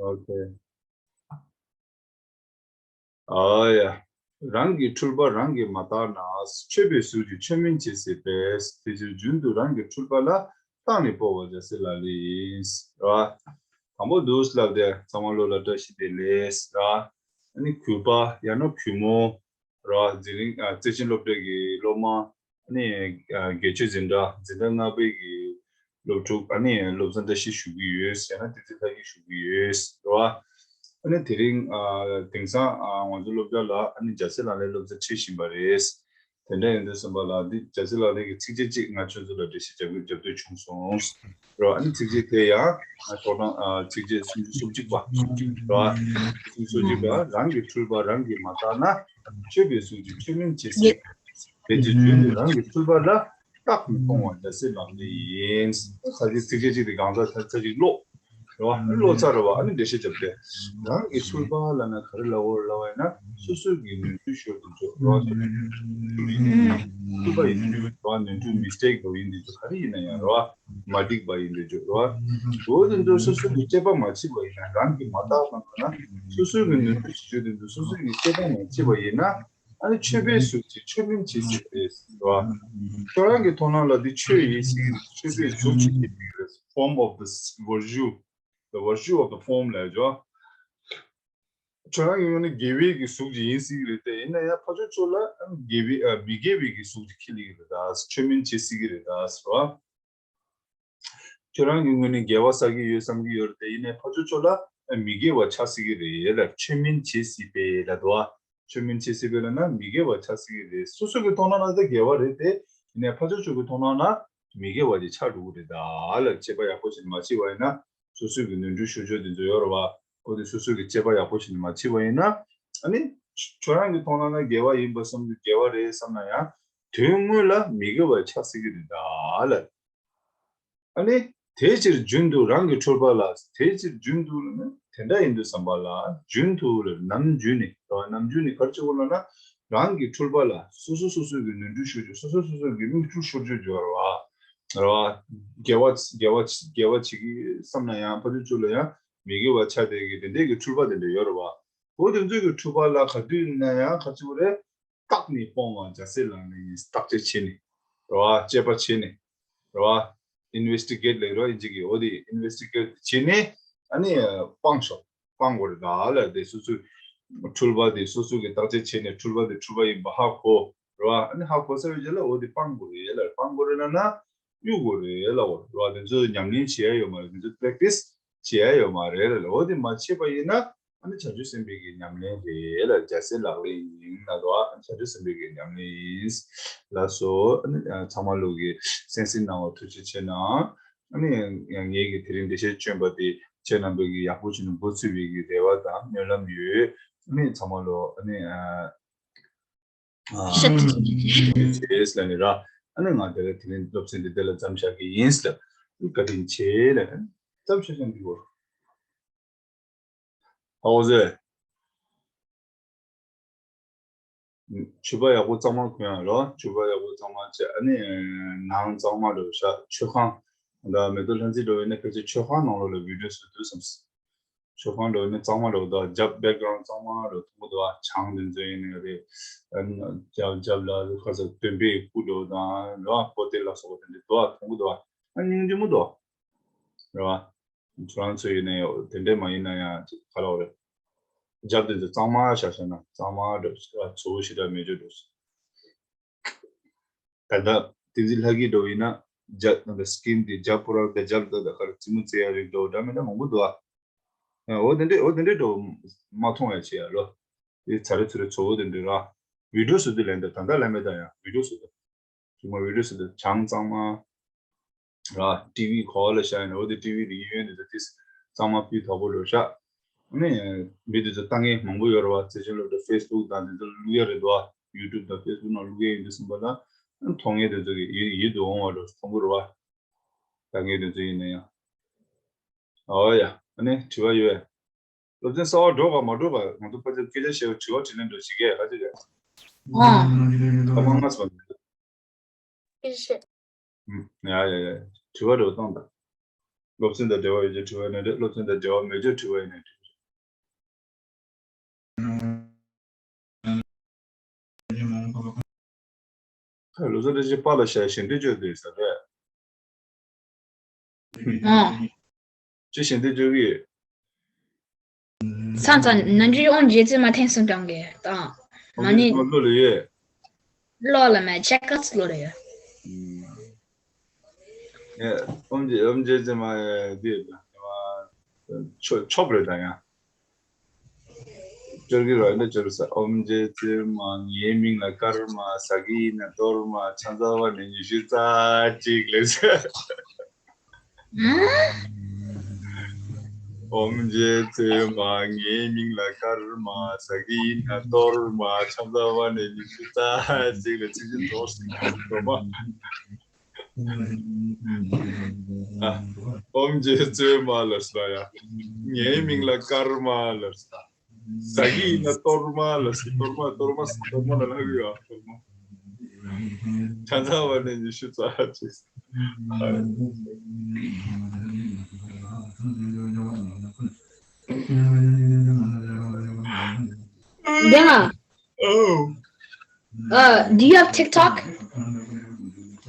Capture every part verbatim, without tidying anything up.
ཨོ་ཁེ། ཨ་ཡ། རང་གི་འཁྲུལ་པ་རང་གིས་མ་བརྟགས་ན། ཆོས་པའི་གཟུགས་ཀྱིས་ཆོས་མིན་བྱེད་སྲིད་པས། དེ་ཕྱིར་རྒྱུན་དུ་རང་གི་འཁྲུལ་པ་ལ། བརྟགས་ནས་སྤོང་བ་རྒྱལ་སྲས་ལག་ལེན་ཡིན། ར། དང་པོ་འདུག་ལབ་དེ་ཚང་མ་ལོ་ལ་བཀྲ་ཤིས་བདེ་ལེགས་ར། ཨ་ནི་གུས་པ་ཡང་ན་གུས་མོ་ར། འཛིན་རིང་ཨ་བརྩེ་ཆེན་སློབ་གྲྭའི་གི་སློབ་མ། ཨ་ནི་ཨ་དགེ་ཆོས་འཛིན་གྲྭ་འཛིན་གྲྭ་ལྔ་པའི་གི་སློབ་ཕྲུག་ཨ་ནི་བློ་བཟང་བཀྲ་ཤིས་ཞུ་གི་ཡོད། ཡང་ན་བསྟན་འཛིན་ལྷ་སྐྱིད་ཞུ་གི་ཡོད་ར། ཨ་ནི་དེ་རིང་ཨ་དེང་སང་ཨ་ང་ཚོ་སློབ་གྲྭ་ལ་ཨ་ནི་རྒྱལ་སྲས་ལག་ལེན་སློབ་ཚན་ཁྲིད་བཞིན་པ་རེད། དེ་འདྲ་ཡིན་དུས་ཙམ་པ་ལ་འདི་རྒྱལ་སྲས་ལག་ལེན་གྱི་ཚིགས་བཅད་གཅིག་ང་ཁྱོད་ཚོ་ལ་འགྲེལ་བཤད་རྒྱབ་དགོས་རྒྱབ་འདོད་བྱུང་སོང་། རོ། ཨ་ནི་ཚིགས་བཅད་དེ་ཡང་ང་ཤོག་གྲངས་ཨ་ཚིགས་བཅད་སུམ་ཅུ་སོ་གཅིག་པ། རོ། སུམ་ཅུ་སོ་གཅིག་པ། རང་གི་འཁྲུལ་པ་རང་གིས་མ་བརྟགས་ན། ཆོས་པའི་གཟུགས་ཀྱིས་ཆོས་མིན་བྱེད་སྲིད། དེ་ཕྱིར་རྒྱུན་དུ་རང་གི་འཁྲུལ་པ་ལ། བརྟགས་ནས་སྤོང་བ་རྒྱལ་སྲས་ལག་ལེན་ཡིན། ཁ་ཅིག་ཚིགས་བཅད་གཅིག་དེ་གང་ཟག་ཚར་ཚར་གཅིག་ཀློག་རོ། ཨ་ནི་ཀློག་ཚར་རོ། ཨ་ནི་འགྲེལ་བཤད་རྒྱབ་སྟེ། རང་གི་འཁྲུལ་པ་ལབ་ན་ག་རེ་ལབ་དགོས་ལབ་པ་ཡིན་ན། སོ་སོའི་གི་ནོར་འཁྲུལ་ཤོར་དུ་འཇུག་རོ། སོ་སོའི་འཁྲུལ་པ་ཡིན་རོ། ནོར་འཁྲུལ་མི་སི་ཊེག་འགྲོ་ཡིན་དུ་འཇུག་ག་རེ་ཡིན་ན་ཡང་རོ། མ་འགྲིག་པ་ཡིན་དུ་འཇུག་རོ། འོ་དེ་ཚོ་སོ་སོ་གི་དཔྱད་པ་མ་བྱས་པ་ཡིན་ན། རང་གི་མ་བརྟགས་པ་ན། སོ་སོའི་གི་ནོར་འཁྲུལ་ཞིག་བརྗོད་དུ་འཇུག་སོ་སོའི་གི་དཔྱད་པ་མ་བྱས་པ་ཡིན་ན། ཨ་ནི་ཆོས་པའི་གཟུགས་ཀྱིས་ཆོས་མིན་བྱེད་སྲིད་པས་རོ། ཁྱོད་རང་གི་མཐོང་སྣང་ལ་འདི་ཆོས་ཡིན་ཟེར་གི་རེད། ཆོས་པའི་གཟུགས་ཀྱིས་བྱེད་ཀྱི་རེད། Form of the virtue, the virtue of the form ལབ་ཡོད། ཁྱོད་རང་གི་ངོས་ནས་དགེ་བའི་གི་གཟུགས་ཀྱི་ཡིན་ཟེར་གི་རེད་དེ། ཡིན་ན་ཡང་ཕར་ཕྱོགས་ཕྱོགས་ལ་ཨ་ནི་དགེ་བའི་ཨ་མི་དགེ་བའི་གི་གཟུགས་ཀྱི་འཁྱེར་ལེ་གི་རེད་ད། ཆོས་མིན་བྱེད་སྲིད་གི་རེད་ད་རོ། ཁྱོད་རང་གི་ངོས་ནས་དགེ་བ་བསགས་ཀྱི་ཡོད་བསམ་གྱི་ཡོད་རེད་དེ། ཡིན་ནའི་ཕར་ཕྱོགས་ཕྱོགས་ལ་མི་དགེ་བ་ཆགས་སྲིད་ཀྱི་རེད་ལ། ཆོས་མིན་བྱེད་སྲིད་པས་ལབ་འདུག་ཨ། ཆོས་མིན་བྱེད་སྲིད་པས་ལབ་ན་མི་དགེ་བ་ཆགས་སྲིད་ཀྱི་རེད། སོ་སོ་གི་མཐོང་སྣང་ལ་ད་དགེ་བ་རེད་དེ། ཡིན་ནའི་ཕར་ཕྱོགས་ཕྱོགས་ཀྱི་མཐོང་སྣང་ལ་མི་དགེ་བ་ཅིག་ཆགས་འགྲོ་གི་རེད་ད་ལ། དཔྱད་པ་ཡག་པོ་བྱས་ནས་མ་བྱས་པ་ཡིན་ན། སོ་སོའི་གི་ནོར་འཁྲུལ་ཤོར་ཆོག་དེ་ཚོ་ཡོད་རེད་བ། འོ་དེ་སོ་སོའི་གི་དཔྱད་པ་ཡག་པོ་བྱས་ནས་མ་བྱས་པ་ཡིན་ན། ཨ་ནི་ཁྱོད་རང་གི་མཐོང་སྣང་ལ་དགེ་བ་ཡིན་པ་བསམ་དུས་དགེ་བ་རེད་བསམ་ན་ཡང་། དོན་དངོས་ལ་མི་དགེ་བ་ཆགས་སྲིད་ཀྱི་རེད་ད་ལ། ཨ་ནི། དེ་ཕྱིར་རྒྱུན་དུ་རང་གི་འཁྲུལ་པ་ལ། དེ་ཕྱིར་རྒྱུན་དུ་ནི་དེ་འདྲ་ཡིན་དུས་ཙམ་པ་ལ། རྒྱུན་དུ་ལ་ནམ་རྒྱུན་ནས་རོ། ནམ་རྒྱུན་ནས་ག་རེ་བྱེད་དགོས་ལབ་ན། རང་གི་འཁྲུལ་པ་ལ་སོ་སོ་སོ་སོའི་གི་ནོར་འཁྲུལ་ཤོར་རྒྱུ། སོ་སོ་སོ་སོའི་གི་མིག་འཁྲུལ་ཤོར་རྒྱུ་འབྱོར་བ་རོ། དགེ་བ་དགེ་བ་དགེ་བ་བྱེད་ཀྱི་བསམ་ན་ཡང་ཕར་ཕྱོགས་ཕྱོགས་ལ་ཡང་མི་དགེ་བ་ཆགས་བསྡད་ཀྱི་དེ་འདྲའི་གི་འཁྲུལ་པ་དེ་འདྲ་ཡོད་རེད་བ། འོ་དེ་ཚོའི་གི་འཁྲུལ་པ་ལ་ག་དུས་ཡིན་ན་ཡང་ག་རེ་བྱེད་དགོས་རེད། བརྟགས་ནས་སྤོང་བ་རྒྱལ་སྲས་ལག་ལེན་ཡིན། བརྟག་དཔྱད་བྱས་ནས་རེད་བ། དཔྱད་པ་བྱས་ནས་རེད་བ། ཨིན་ཝེ་སི་ཊི་གེ་ཊི་ལབ་རོ། ཨིན་ཇི་གི། འོ་དེ་ཨིན་ཝེ་སི་ཊི་གེ་ཊི་བྱས་ནས་ཨ་ནི་སྤང་ཤོག་སྤང་དགོས་རེད་ད་ལ། དེ་སོ་སོའི་འཁྲུལ་པ་དེ་སོ་སོ་གི་བརྟག་དཔྱད་བྱས་ནས་འཁྲུལ་པ་དེ་འཁྲུལ་པ་ཡིན་པ་ཧ་གོ་རེད་བ། ཨ་ནི་ཧ་གོ་ཚར་བའི་རྗེས་ལ་འོ་དེ་སྤང་དགོས་རེད་ལ། སྤང་དགོས་རེད་ལབ་ན་གཡུག་དགོས་རེད་ལབ་པ་རེད་བ། དེ་ཚོ་ཉམས་ལེན་བྱེད་ཡ་ཡོད་མ་རེད། དེ་ཚོ་པེ་རེག་ཊི་སི་བྱེད་ཡ་ཡོད་མ་རེད་ལ། འོ་དེ་མ་བྱས་པ་ཡིན་ན། ཨ་ནི་བྱང་ཆུབ་སེམས་དཔའི་གི་ཉམས་ལེན་རེད་ལ། རྒྱལ་སྲས་ལག་ལེན་ཡིན་ལབ་འདུག་ཨ། བྱང་ཆུབ་སེམས་དཔའི་གི་ཉམས་ལེན་ཡིན་ལབ་སོང་། ཨ་ནི་ཚང་མ་ལོག་གི་གསན་གཟིགས་གནང་བ་ཐུགས་རྗེ་ཆེ་གནང་། ཨ་ནི་ངའི་གི་དེ་རིང་འགྲེལ་བཤད་བསྐྱོན་པ་དེ་ཁྱེད་རྣམ་པས་གི་ཡག་པོ་བྱས་ནས་མགོ་ཚོས་པའི་གི་རེ་བ་དང་སྨོན་ལམ་ཡོད། ཨ་ནི་ཚང་མ་ལོག་ཨ་ནི་ཨ། ཨ། ཤ་ཏི། ཡེས་ལབ་ནི་ར། ཨ་ནི་ང་དེ་ལ་དེ་རིང་སློབ་ཚན་འདི་དེ་ལ་མཚམས་བཞག་གི་ཡིན་ལབ། བཀའ་དྲིན་ཆེ་ལབ། མཚམས་བཞག་ཀྱང་འགྲིག་གོ། ཧ་གོ་སོང་། མཆོད་པ་ཡག་པོ་གཙང་མ་གོན་ཡ་རོ། མཆོད་པ་ཡག་པོ་གཙང་མ་བྱས། ཨ་ནི་ནང་གཙང་མ་རེད་ཤག་མཆོད་ཁང་། ད་མེ་ཏོག་ལྷ་མཛེས་འགྲོ་བའི་ནི་ཕལ་ཆེར་མཆོད་ཁང་ནང་ལོགས་ལ་བི་ཌིའོ་བཟོ་དུས་སམ། མཆོད་ཁང་འགྲོ་བའི་ནི་གཙང་མ་རེད་ད། རྒྱབ་བེག་གྷ་རའུན་ཌི་གཙང་མ་རེད། མཐོང་གི་འདུག་བ། བྱང་དེ་ཚོ་ཡིན་ནི་རེད། ཨ་ནི་རྒྱབ་རྒྱབ་ལ་ཁ་ས་སྟོན་པའི་སྐུ་འགྲོ་དང་རེད་བ། པོ་ཏི་ལ་སོགས་པ་དེ་འདྲ་འདུག་བ། མཐོང་གི་འདུག་བ། ཨ་སྙིང་རྗེ་མོ་འདུག་བ། རེད་བ། ཁྱོད་རང་ཚོ་ཡིན་ན་ཡང་དེ་འདྲས་མ་ཡིན་ན་ཡང་ཅིག་ག་ལབ་རེད། རྒྱབ་དེ་ཚོ་གཙང་མ་བཞག་བཞག་ན་གཙང་མ་འདྲ་བོ་ཞིག་ར། ཚོ་བོ་ཞེ་དྲག་མེད་འགྲོ་འདྲ་བོ་ཞིག་ད་ལྟ་བསྟན་འཛིན་ལྷ་སྐྱིད་འདྲ་བོ་ཡིན་ན་རྒྱབ་ད་ལྟ་སི་ཀིན་དེ་རྒྱབ་ཕོ་ར་དེ་རྒྱབ་ད་ལྟ་ག་རེ་རྩེད་མོ་རྩེ་ཡ་རིགས་འདྲ་བོ་འདྲ་མི་འདྲ་མང་པོ་འདུག་ཨ། འོ་དེ་འདྲས་འོ་དེ་འདྲས་འདྲ་བོ་མ་མཐོང་ཡ་བྱེད་ཡ་ལོ། དེ་ཚ་རེ་ཚུ་རེ་ཚོ་བོ་དེ་འདྲས་ར། བི་ཌིའོ་བཟོ་དུས་ལན་འདེབས་ད་ལྟ་ལན་མེད་ད་ཡ་བི་ཌིའོ་བཟོ་དུས། ཅིག་མ་བི་ཌིའོ་བཟོ་དུས་བྱང་གཙང་མ། ར། ཊི་ཝི་ག་པ་ལ་བཞག་ཡིན་ན་འོ་དེ་ཊི་ཝི་རིགས་ཡོད་འདི་ཚོ་ཏིས་གཙང་མ་སྤུས་དག་པོ་ལོ་བཞག་ནས་མི་འདི་ཚོ་ལྟ་མཁན་མང་པོ་ཡོད་རེད་བ། བརྩེ་ཆེན་སློབ་གྲྭ་ཕེ་སི་བུག་དང་འདི་ཚོ་བླུག་ཡ་རེད་འདུག་བ། ཡུ་ཊུབ་དང་ཕེ་སི་བུག་ནང་བླུག་ཡ་ཡིན་དུས་ཙམ་པ་ལ་མཐོང་མཁན་དེ་ཚོ་གི་ཡིད་ཡིད་དུ་འོང་བ་འདྲ་མཐོང་གི་རེད་བ། ལྟ་མཁན་དེ་ཚོ་ཡིན་ན་ཡང་། ཨོ་ཡ། ཨ་ནི་དྲི་བ་ཡོད། སློབ་ཚན་གསར་པ་འགྲོ་ག་མ་འགྲོ་ག་ང་ཚོ་ཕལ་ཆེར་སྐད་ཆ་བཤད་པ་དྲི་བ་དྲིས་ལན་འགྲོ་བྱེད་ཀྱི་ཡ་ག་ཅིག་རེད། ཨ། ཐ་མ་ང་སོང་། ཡ་ཡ་ཡ། དྲི་བ་འགྲོ་བཏང་དང་། སློབ་ཚན་དང་འབྲེལ་བ་ཡོད་ཀྱི་དྲི་བ་ཡིན་ན་རེད། སློབ་ཚན་དང་འབྲེལ་བ་མེད་ཀྱི་དྲི་བ་ཡིན་ན་རེད། ལོ་ཙཱ་བཀྲ་ཤིས་པཱ་ལགས་ཞེ་ཞལ་འདེབས་བཅོལ་དེ་ཟེར་རེད། ཨོ། ཅི་ཞལ་འདེབས་བཅོལ་གི། ས་ཚ་ནན་ཅི་ཨོམ་རྗེ་བཙུན་མ་ཐེངས་གསུམ་བཀྲམ་གི་དང་། མ་ནི་བློ་ལ་ཡོད། བློ་ལ་མེད་ཅེ་ཀ་ཙི་བློ་ལ་ཡོད། ཨོམ་རྗེ་ཨོམ་རྗེ་བཙུན་མ་དེ་ཆོ་ཆོབ་རེད་ད་ཡང་། ཅོར་གི་རོ་འདི་ཅོར་ས་ཨོམ་རྗེ་བཙུན་མ་ངའི་མིང་ལ་ཀརྨ་ཟ་གི་ཡིན་ན་གཏོར་མ་ཆང་ས་བ་ནས་ཉི་ཤུ་རྩ་གཅིག་ལས་ཟེར། ཨོམ་རྗེ་བཙུན་མ་ངའི་མིང་ལ་ཀརྨ་ཟ་གི་ཡིན་ན་གཏོར་མ་ཆང་ས་བ་ནས་ཉི་ཤུ་རྩ་གཅིག་ལས་ཚིག་གཅིག་རྫོགས་སོང་གཏོར་མ། ཨོམ་རྗེ་བཙུན་མ་ལ་ཟེར་ཡ། ངའི་མིང་ལ་ཀརྨ་ལ་ཟེར། ཟ་གི་ཡིན་ན་གཏོར་མ་ལ་ཟེར། གཏོར་མ་གཏོར་མ་གཏོར་མ་ལ་ལྷག་ཡོད་ཨ་གཏོར་མ། ཆང་ས་བ་ནས་ཉི་ཤུ་རྩ་གཅིག་ལྡན་ལགས། Oh. Uh, do you have TikTok?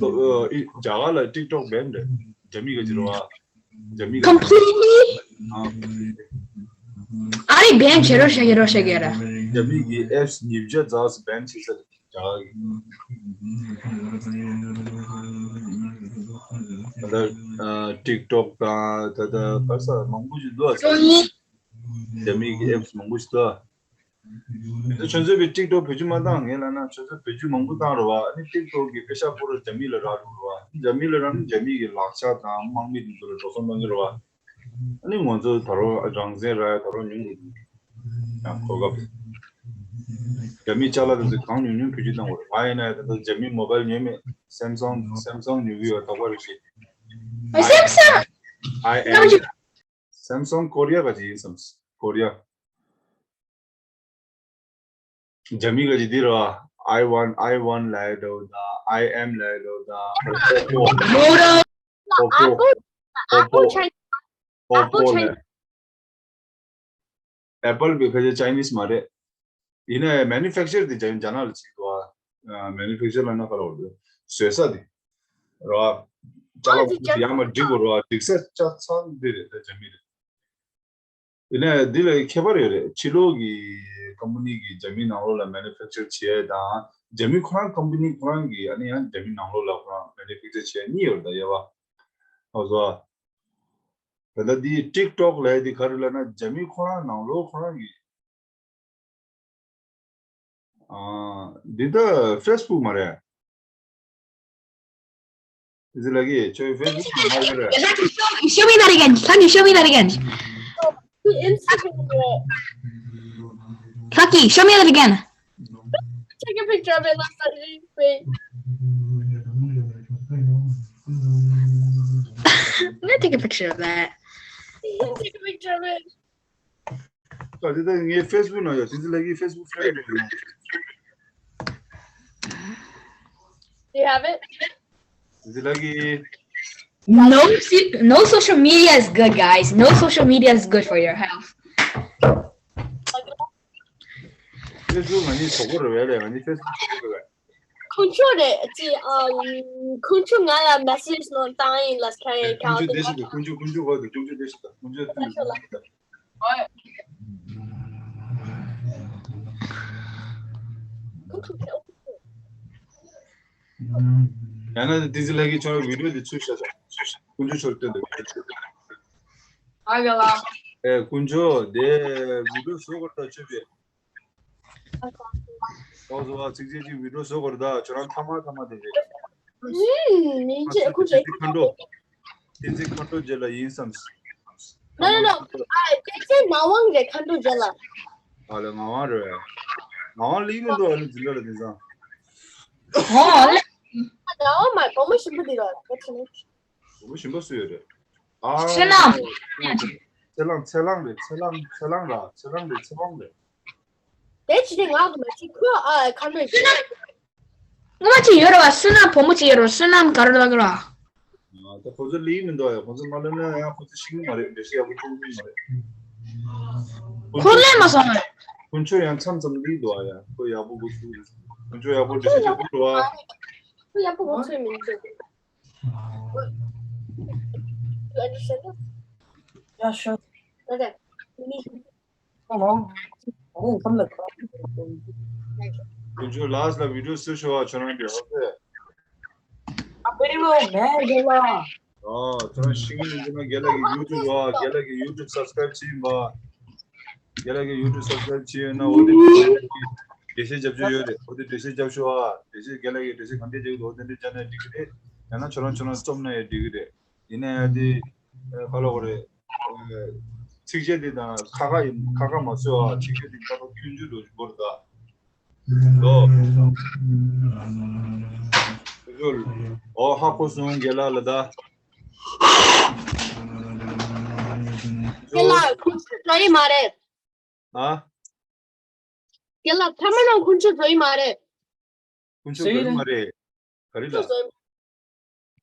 རྒྱ་གར་ལ་TikTok ban རེད། རྒྱ་མི་ག་ཅི་རེད་བ། རྒྱ་མི་ག་Completely? ཨ་རེ་ban བྱེད་རོགས་བྱེད་རོགས་བྱེད་ར། རྒྱ་མི་གི་apps ཉིས་བརྒྱ་ཙམ་ban བྱེད་ས་རེད་རྒྱ་གར་གི། ད་ལྟ་TikTok དང་ད་ལྟ་ག་ས་མང་པོ་ཞིག་འདུག་ཨ། རྒྱ་མི་གི་apps མང་པོ་ཞིག་འདུག་ཨ། ཁྱོད་ཚོས་བི་ཊིག་ཊོག་བེད་སྤྱོད་མ་བཏང་ངས་ལབ་ན་ཁྱོད་ཚོས་བེད་སྤྱོད་མང་པོ་བཏང་རེད་བ། ཨ་ནི་ཊིག་ཊོག་གི་པེ་ཤ་པོ་ར་རྒྱ་མི་ལ་རག་འགྲོ་རེད་བ། རྒྱ་མི་ལ་རག་ན་རྒྱ་མི་གི་ལག་ཆ་དང་དམག་མི་དེ་ཚོ་ལ་འགྲོ་སོང་གཏོང་གི་རེད་བ། ཨ་ནི་ང་ཚོ་ད་རུང་རང་བཙན་རག་ཡ་ད་རུང་ཉུང་གི་འདུག་ཡང་གོ་སྐབས། རྒྱ་མིའི་ཅ་ལག་དེ་ཚོ་གང་ཉུང་ཉུང་བེད་སྤྱོད་གཏང་དགོས་རེད། ང་ཡིན་ན་ཡང་ད་ལྟ་རྒྱ་མིའི་མོ་བྷལ་ཉོས་མེད། སེམ་སང་སེམ་སང་ཉོ་གི་ཡོད་དོགས་པ་རེད་ཤི། སེམ་སང་། I am Samsung Korea ག་ཅིག་ཡིན་བསམ། Korea རྒྱ་མི་ག་ཅིག་འདི་ར། I want I want ལབ་འདུག་ད། I am ལབ་འདུག་ད། Oppo Oppo Apple Oppo China Apple China ལབ། Apple བི་ཕལ་ཆེར་Chinese མ་རེད། ཡིན་ནའི་manufacture དེ་རྒྱ་རྒྱ་ནག་ལ་བྱེད་འདུག་ཨ། manufacture ལབ་ན་ག་རེ་བ་རེད། བཟོ་ས་དེ་ར། ཅ་ལག་ཡར་མར་སྒྲིག་དགོས་ར། སྒྲིག་ས་ཆ་ཚང་འདི་རེད་ད་རྒྱ་མི་རེད། ཡིན་ནའི་འདི་ལ་ཁྱད་པར་ཡོད་རེད། ཕྱི་ལོགས་ཀྱི་ཀམ་པ་ནི་གིས་རྒྱ་མི་ནང་ལོགས་ལ་manufacture བྱེད་ཡས་དང་རྒྱ་མི་ཁོ་རང་ཀམ་པ་ནི་ཁོ་རང་གིས་ཨ་ནི་ཡང་རྒྱ་མི་ནང་ལོགས་ལ་ཁོ་རང་manufacture བྱེད་ཡས་གཉིས་ཡོད་རེད་ད་ཡ་བ། ཨོ་སོ། ད་ལྟ་འདི་ཊིག་ཊོག་ལབ་ཡས་འདི་ག་རེ་ལབ་ན་རྒྱ་མི་ཁོ་རང་ནང་ལོགས་ཁོ་རང་གིས། ཨ། འདི་ད་ཕེ་སི་བུག་མ་རེད། དེ་ཚོ་ལ་གི་ཁྱོད་ཕེ་སི་བུག་མ་རེད་རེད། Can you show, show me that again? Can you show me that again? Instagram. Kaki, show me that again. Take a picture of it. Let's see. Wait. I'm gonna take a picture of that. Take a picture of it. ད་དེ་ད་ངའི་ཕེ་སི་བུག་ནང་ཡོད། དེ་ཚོ་ལ་གི་ཕེ་སི་བུག་ཕེ་རེན་ཌི་ཡོད། Do you have it? དེ་ཚོ་ལ་གི No, see, no social media is good, guys. No social media is good for your health. ཕེ་སི་བུག་ང་གཉིས་གྲོགས་པོ་རེད་བས་ལས། ང་གཉིས་ཕེ་སི་བུག་གྲོགས་པོ་རེད་བས། ཁོང་ཚོ་རེད་ཅི། ཨ། ཁོང་ཚོ་ང་ལ་message ནང་བཏང་ཡིན་ལ་ཁྱེད་ཁོང་ཚོ་བསྡད་ཤི་ད། ཁོང་ཚོ་ཁོང་ཚོ་ག་དུ་ཁོང་ཚོ་བསྡད་ཤི་ད། ཁོང་ཚོ་བསྡད་ཤི་ད། ཡང་ན་དེ་ཚོ་ལ་གི་ཆོ་བི་ཌི་ཡོ་དེ་ཚུར་བཞག་ཤག་ཁོང་ཚོ་ཆོར་སྟོན་དུ། ཨ་ག་ལ། ཨེ་ཁོང་ཚོ་དེ་བི་ཌི་ཡོ་བཟོ་དགོས་ད་ཆོས་པས། ཨོ་ཟོ་བ་ཚིག་ཚིག་ཅིག་བི་ཌི་ཡོ་བཟོ་དགོས་རེད་ད། ཁྱོད་རང་ཐ་མ་ཐ་མ་དེ་རེད། ཨུམ། མིན་ཨ་ཚེ་ཁུ་ཚེ་ཚེ་ཁ་འགྲོ། ཚེ་ཚེ་ཁ་འགྲོ་རྗེས་ལ་ཡིན་བསམ། No, no, no. ཨ། ཚེ་ཚེ་ངག་དབང་རེད། ཁ་འགྲོ་རྗེས་ལ། ཨ་ལེ་ངག་དབང་རེད། ངག་དབང་ལིག་མི་འདུག་ཨ་ནི་འཛིན་གྲྭ་ལ་དེང་སང་། ཨོ་ལེ། ངག་དབང་མ་བུ་མོ་ཞིམ་པོ་འདི་རེད། བུ་མོ་ཞིམ་པོ་སུ་ཡོད་རེད། ཨ། ཚེ་རིང་། ཚེ་རིང་ཚེ་རིང་རེད། ཚེ་རིང་ཚེ་རིང་ར་ཚེ་རིང་ཚེ་རིང་རེད། དེ་ཅི་སྟེ་ངག་དབང་མ་ཅིག་ཁོ་ཨ་ཁ་ནོ་ཞིག་སྔོན་མ་ཅིག་ཡོད་རེད་བ། བསོད་ནམས་བུ་མོ་ཅིག་ཡོད་རེད་བ། བསོད་ནམས་ག་རེ་ལབ་ཀྱི་རེད། ཨ། ད་ཁོ་ཚོ་ལིག་མི་འདུག་ཡ། ཁོ་ཚོ་མ་ལབ་ན་ཡང་ཁོ་ཚོ་ཤེས་ཀྱི་མ་རེད། འགྲེལ་བཤད་ཡག་པོ་བྱུང་གི་མ་རེད། ཁོ་ལབ་མ་སོང་ང་། དཀོན་མཆོག་ཡང་མཚམས་མཚམས་ལིག་འདུག་ཡ། ཁོ་ཡག་པོ་གོ་ཤུ། དཀོན་མཆོག་ཡག་པོ་འགྲེལ་བཤད་བྱེད་དགོས་རེད་བ། ཁོ་ཡག་པོ་ངོ་ཚོས་མི་འདུག You understand? Yeah, sure. Okay. དཀོན་མཆོག་ལགས་ལ་བི་ཌིའོ་བཟོ་ཤོག་ཨ། ཁྱོད་རང་གི་ཨོ་ཙེ། ཨ་བི་ཌིའོ་མེད་རྒན་ལགས། ཨོ། ཁྱོད་རང་ཤེས་ཀྱི་མི་འདུག་ན་རྒན་ལགས་ཀྱི་ཡུ་ཊུབ་ཨ། རྒན་ལགས་ཀྱི་ཡུ་ཊུབ་སབ་སི་ཀ་རེབ་བྱེད་ཡིན་པ། རྒན་ལགས་ཀྱི་ཡུ་ཊུབ་སབ་སི་ཀ་རེབ་བྱེད་ཡོད་ན་འོ་དེ་འགྲེལ་བཤད་རྒྱབ་ཆོག་ཡོད་རེད། འོ་དེ་འགྲེལ་བཤད་རྒྱབ་ཤོག་ཨ། འགྲེལ་བཤད་རྒན་ལགས་ཀྱི་འགྲེལ་བཤད་གང་འདྲས་རྒྱག་གི་འདུག་འོ་དེ་འདྲས་རྒྱབ་ན་འགྲིག་གི་རེད། ཡང་ན་ཁྱོད་རང་ཁྱོད་རང་རྩོམ་ན་ཡང་འགྲིག་གི་རེད། ཡིན་ན་ཡང་དེ་ཨ་ག་ལབ་དགོས་རེད། ཨ་ཚིགས་བཅད་དེ་དང་ཁ་ཁ་ཡིན། ཁ་ཁ་མ་བཟོས་ཨ། ཚིགས་བཅད་དེ་ཁ་ཁ་སྐྱོན་བརྗོད་འགྲོ་བཞིན་པོ་རེད་ད། ལོ། ཨོ་ཧ་གོ་སོང་རྒན་ལགས་ལ་ད། རྒན་ལགས་ཁོང་ཚོ་འགྲོ་ཡི་མ་རེད། ཨ། རྒན་ལགས་ཐ་མ་ནང་ཁོང་ཚོ་འགྲོ་ཡི་མ་རེད། ཁོང་ཚོ་འགྲོ་ཡི་མ་རེད། ག་རེ་ལ།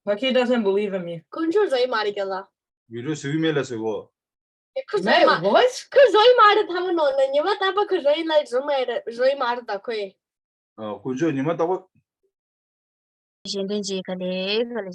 Paki doesn't believe in me. ཁོང་ཚོ་འགྲོ་ཡི་མ་རེད་རྒན་ལགས། བི་ཌིའོ་བཟོ་གི་མེད་ལ་ཟེར་གོ། ཁོ་བཟོ་ཡི་མ། What? ཁོ་བཟོ་ཡི་མ་རེད། ཐ་མ་ནང་ནས་ཉི་མ་རྟག་པར་ཁོ་བཟོ་ཡི་ལ་བཟོ་མ་རེད། བཟོ་ཡི་མ་རེད་ད་ཁོས། ཨ། དཀོན་མཆོག་ཉི་མ་རྟག་པར། གཞན་དོན་གྱི་ག་ལེ་ག་ལེ།